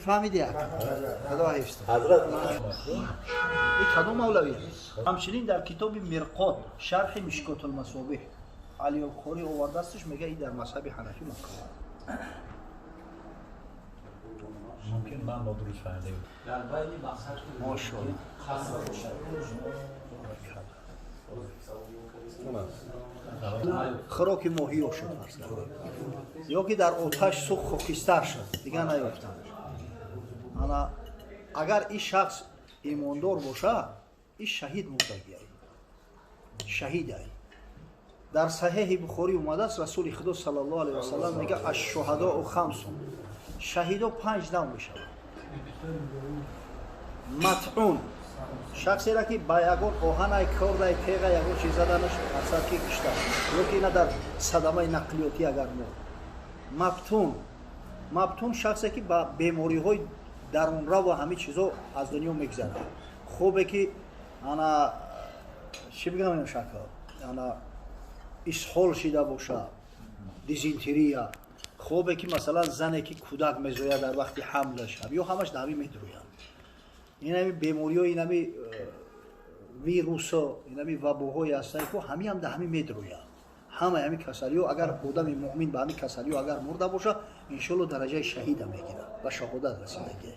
Фаҳмиди? Худо ҳифз. Ҳазрат, ин кадом мавлавӣ? Ҳамчунин дар китоби Мирқот, шарҳи Мишкотулмасобиҳ, Алиулқорӣ овардастш, мега ин дар мазҳаби ҳанафӣ макруҳ. Мумкин ман нодуруст фаҳмидам. Дар байни мақсад Мошалло. Қаср бошад. Хӯроки моҳиё шуд, фарз кардем, ё ки дар оташ сӯх, хокистар шуд, дигар наёфтанд. Ана агар ин шахс имондор боша, ин шаҳид мурдагиай, шаҳидай. Дар Саҳеҳи Бухорӣ омадааст, Расули Худо саллаллоҳу алайҳи васаллам мега: ашшуҳадоу хамсун, шаҳидо панҷ нав мешавад. Матъун, шахсеро ки ба ягон оҳанай, кордай, теға, ягон чиз заданаш, мақсад ки кишта, ё ки ина дар садамаи нақлиётӣ агар мурд. Маптун, маптун шахсе ки ба бемориҳои дарунрав ва ҳамин чизо аз дунё мегзарад. Хубе ки ана чӣ бигӯям, шакл ана исҳол шида боша, дизентерия. Хубе ки масалан зане ки кӯдак мезояд, дар вақти ҳамлаш, ё ҳамаш дар ҳамин медурӯянд. Инами бемориҳо, инами вирусо, инами вабоҳое ҳастанд, ки ҳамиам дар ҳамин медурӯянд. Ҳамаи ҳамин касалиҳо, агар одами муъмин ба ҳамин касалиҳо агар мурда боша, иншоалло дараҷаи шаҳида мегирад, ба шаҳодат расидагӣ.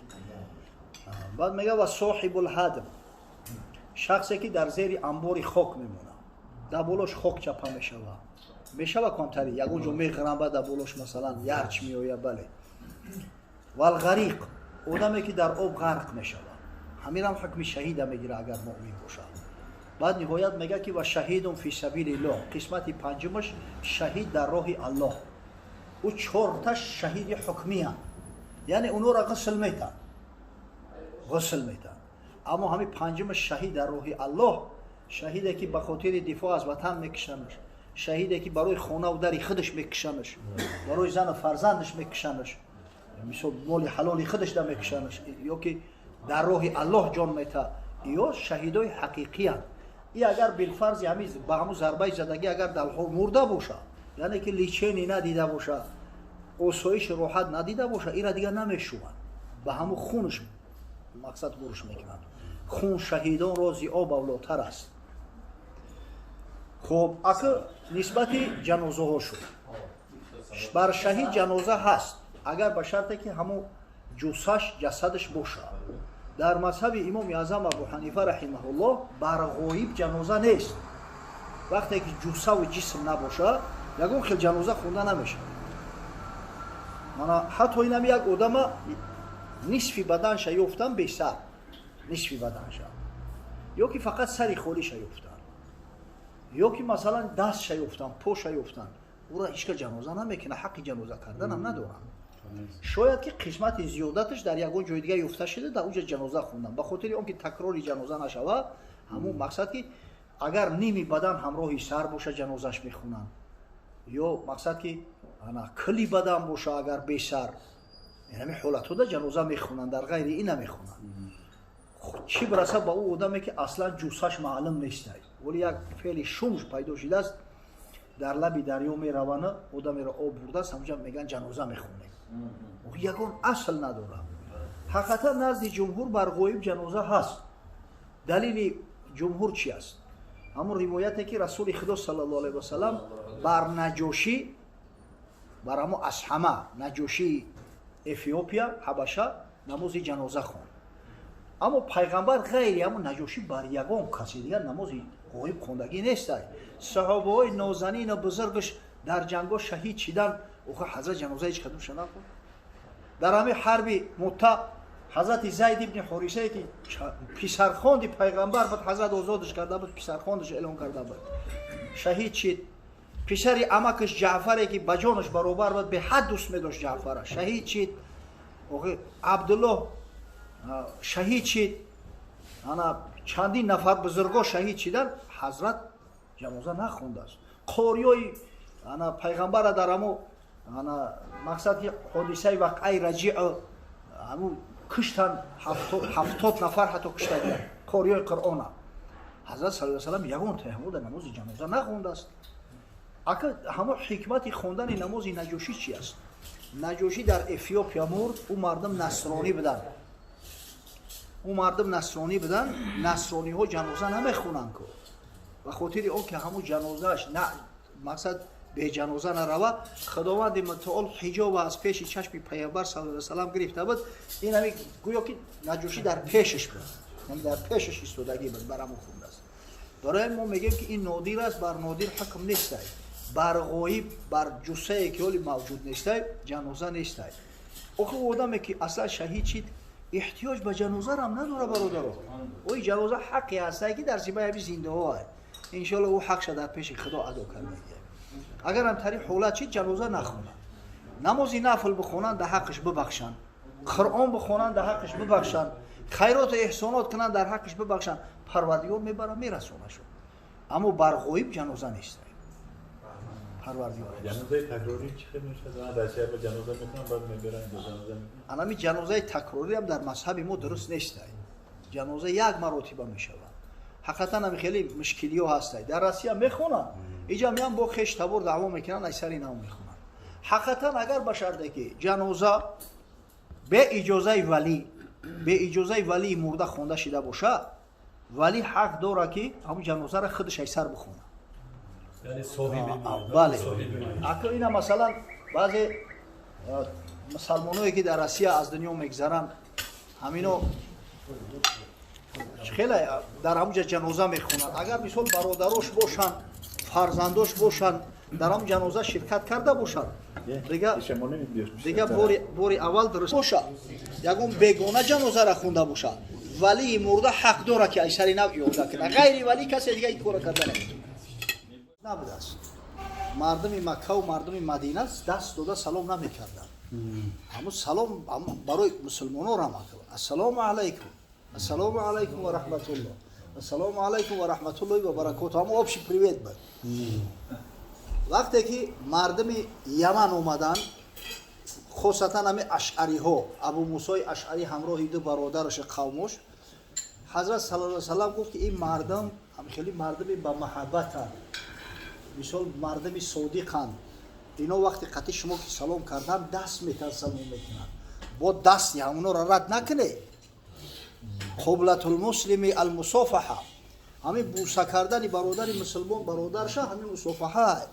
Баъд мега: ва соҳибулҳадм, шахсе ки дар зери амбори хок мемонад, дар болош хок чапа мешавад, мешава камтари ягон ҷо меғрамба, дар болош масалан ярч меояд, бале. Валғариқ, одаме ки дар об ғарқ мешавад, ҳаминам ҳукми шаҳида мегирад, агар муъмин бошад. Баъд ниҳоят мега ки ва шаҳидун фи сабилиллоҳ, қисмати панҷумаш, шаҳид дар роҳи Аллоҳ. Ӯ чорта шаҳиди ҳукмиянд, яъне онҳоро ғусл метанд, ғусл метанд. Аммо ҳамин панҷумаш, шаҳид дар роҳи Аллоҳ, шаҳиде ки ба хотири дифоъ аз ватан мекушанаш, шаҳиде ки барои хонаву дари худаш мекушанаш, барои зану фарзандаш мекушанаш, мисол моли ҳалоли худаш да мекушанаш, ё ки дар роҳи Аллоҳ ҷон мета, ё шаҳидои ҳақиқиянд. И агар билфарзи ҳами ба ҳамун зарбаи задагӣ агар далҳо мурда боша, яъне ки лечение надида боша, осоиши роҳат надида боша, ира дигар намешуванд, ба ҳамун хунш мақсад гуруш мекунанд. Хун шаҳидонро зи об авлотар аст. Хуб, ака нисбати ҷанозаҳо шуд. Бар шаҳид ҷаноза ҳаст, агар ба шарте ки ҳамун ҷусаш, ҷасадаш бошад. Дар мазҳаби имоми аъзам Абу Ҳанифа раҳимаҳуллоҳ бар ғоиб ҷаноза нест. Вақте ки ҷусаву ҷисм набошад, ягон хел ҷаноза хонда намешавад. Мана ҳатто инам як одама нисфи баданша ёфтан бесар, нисфи баданша, ё ки фақат сари холиша ёфтан, ё ки масалан дастша ёфтан, поша ёфтан, ӯра ҳеч ка ҷаноза намекунад, ҳаққи ҷаноза карданам надорад. Шояд ки қисмати зиёдаташ дар ягон ҷои дигар ёфта шуда, дар онҷа ҷаноза хондан, ба хотири он ки такрори ҷаноза нашавад. Ҳамун мақсад ки агар ними бадан ҳамроҳи сар боша, ҷанозаш мехонанд, ё мақсад ки ана кулли бадан боша, агар бесар, ҳамин ҳолатҳода ҷаноза мехонанд, дар ғайри ин намехонанд. Чӣ бираса ба ӯ одаме ки аслан ҷусаш маълум нестай, вале як феъли шум пайдо шудааст, дар лаби дарё меравана, одамеро об бурдааст, ҳамҷа меган ҷаноза мехонем, ягон асл надорад. Ҳақиқатан назди ҷумҳур бар ғоиб ҷаноза ҳаст. Далили ҷумҳур чи аст? Ҳамун ривояте ки Расули Худо саллаллоҳу алайҳи васаллам бар Наҷошӣ, бар ҳамун Асҳама, Наҷошии Эфиопия, Ҳабаша, намози ҷаноза хонд. Аммо пайғамбар ғайри ҳамун Наҷошӣ бар ягон каси дигар намози ғоиб хондагӣ нестай. Саҳобаҳои нозанину бузургаш дар ҷангҳо шаҳид шидан, охир ҳазрат ҷаноза ҳеҷ кадомша нахонд. Дар ҳамин ҳарби Мута ҳазрати Зайд ибни Ҳорисае ки писархонди пайғамбар буд, ҳазрат озодаш карда буд, писархондаш эълон карда буд, шаҳид шид. Писари амакаш Ҷаъфаре ки ба ҷонаш баробар буд, беҳад дӯст медошт Ҷаъфара, шаҳид шид. Охир Абдуллоҳ шаҳид шид. Ана чандин нафар бузурго шаҳид шидан, ҳазрат ҷаноза нахондааст. Қориёи ана пайғамбара дар ҳамо ана мақсад ки ҳодисаи вақъаи Раҷиъ ҳамун куштан, 70 нафар ҳатто куштагиянд қориёи Қуръона. Ҳазрат саллаллоҳу алайҳи васаллам ягон таҳаммуда намози ҷаноза нахондааст. Ака ҳамон ҳикмати хондани намози Наҷошӣ чи аст? Наҷошӣ дар Эфиопия мурд. Ӯ мардум насронӣ буданд, ӯ мардум насронӣ буданд. Насрониҳо ҷаноза намехонанд ку. Ба хотири он ки ҳамун ҷанозааш на мақсад беҷаноза нарава, Худованди мутаол ҳиҷоба аз пеши чашми Пайғамбар саллаллоҳу алайҳи васаллам гирифта буд. Ин ҳами гӯё ки Наҷошӣ дар пешаш буд, яъне дар пешаш истодагӣ буд, бар ҳамун хондааст. Барои мо мегӯем ки ин нодир аст, бар нодир ҳукм нестай, бар ғоиб, бар ҷуссае ки ҳоли мавҷуд нестай, ҷаноза нестай. Охи одаме ки аслан шаҳид шид, эҳтиёҷ ба ҷанозарам надора, бародаро. Ои ҷаноза ҳаққе ҳастай ки дар зимаи ҳами зиндаҳо. Иншоалло ӯ ҳақша дар пеши Худо адо карда. Агарам тари ҳолат чид, ҷаноза нахонанд, намози нафл бихонанд, дар ҳаққаш бибахшанд, Қуръон бихонанд, дар ҳаққаш бибахшанд, хайроту эҳсонот кунанд, дар ҳаққаш бибахшанд, Парвардигор мебара мерасонашон. Аммо бар ғоиб ҷаноза нест. Парвардигор. Ҷанозаи такрорӣ чӣ хел мешавад? Дар шаҳр ҷаноза мекунанд, баъд мебаранд ҷаноза мекунанд. Анами ҷанозаи такрорӣ ҳам дар мазҳаби мо дуруст нест. Ҷаноза як маротиба мешавад. Ҳақиқатан ҳам хеле мушкилиҳо ҳастай. Дар Россия мехонанд, иҷа меян бо хеш табор даъво мекунанд, аз сари нав мехонанд. Ҳақиқатан агар ба шарте ки ҷаноза бе иҷозаи валӣ, бе иҷозаи валии мурда хонда шида бошад, валӣ ҳақ дорад ки ҳамун ҷанозаро худаш аз сар бихонад. Бале, ака ина масалан баъзе мусалмоное ки дар Россия аз дунё мегзаранд, ҳамино хеле дар ҳамунҷа ҷаноза мехонанд. Агар мисол бародарош бошанд, фарзандош бошанд, дар ҳамун ҷаноза ширкат карда бошанд, дига бори аввал дуруст бошад. Ягон бегона ҷанозаро хонда бошад, валии мурда ҳақ дорад ки аз сари нав иёда кунад. Ғайри валӣ касе дига ин корро карда наметавонад. Набудааст. Мардуми Маккаву мардуми Мадина даст дода салом намекарданд. Ҳамун салом барои мусулмонон рамак. Ассалому алайкум, ассалому алайкум ва раҳматуллоҳ, ассалому алайкум ва раҳматуллоҳи ва баракоту. Ҳамун общий привет буд. Вақте ки мардуми Яман омаданд, хосатан ҳами ашъариҳо, Абу Мусои Ашъарӣ ҳамроҳи ду бародараш қавмош, Ҳазрат саллаллоҳу алайҳи васаллам гуфт ки ин мардум ҳам хеле мардуми ба маҳаббатанд, мисол мардуми содиқанд. Ино вақти қатъи шумо ки салом кардан, даст метан салом мекунанд, бо дасти ҳамонро рад накунед. Қублатулмуслими алмусофаҳа, ҳамин буса кардани бародари мусулмон бародарша ҳамин мусофаҳа.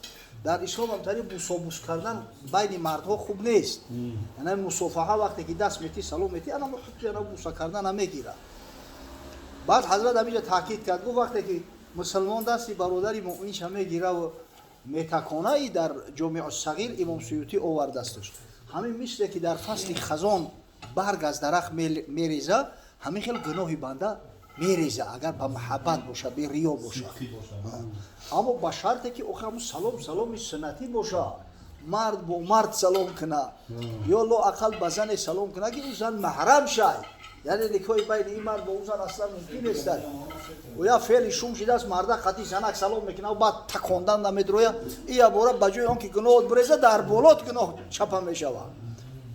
Дар ислом ҳам тари бусобус кардан байни мардҳо хуб нест. Яъне мусофаҳа вақте ки даст метӣ салом метӣ, ана ҳукми ана буса кардан намегирад. Баъд ҳазрат ҳаминҷа таъкид кард, гуфт вақте ки мусулмон дасти бародари муъминша мегира ва метаконаи, дар Ҷомеъу Сағир Имом Суютӣ овардасташ, ҳамин мисле ки дар фасли хазон барг аз дарахт мереза, ҳамин хел гуноҳи банда мереза, агар ба маҳаббат боша, бе риё боша. Аммо ба шарте ки охи ҳамун салом саломи суннатӣ боша, мард бо мард салом куна ё лоақал ба зане салом куна ки ӯ зан маҳрам шай, яъне никоҳи байни ин мард бо ӯ зан аслан мумкин нестад. Ӯя феъли шум шидааст, марда қатъи занак салом мекунад, баъд такондан намедроя. Ия бора ба ҷои он ки гуноҳот биреза, дар болот гуноҳ чапа мешавад,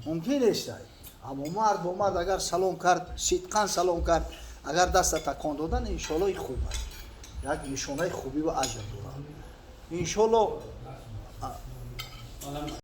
мумкин нестад. Аммо мард бо мард агар салом кард, сидқан салом кард, агар даста такон додан, иншоалло ин хуб аст, як нишонаи хубӣ ва аҷр дорад, иншоалло.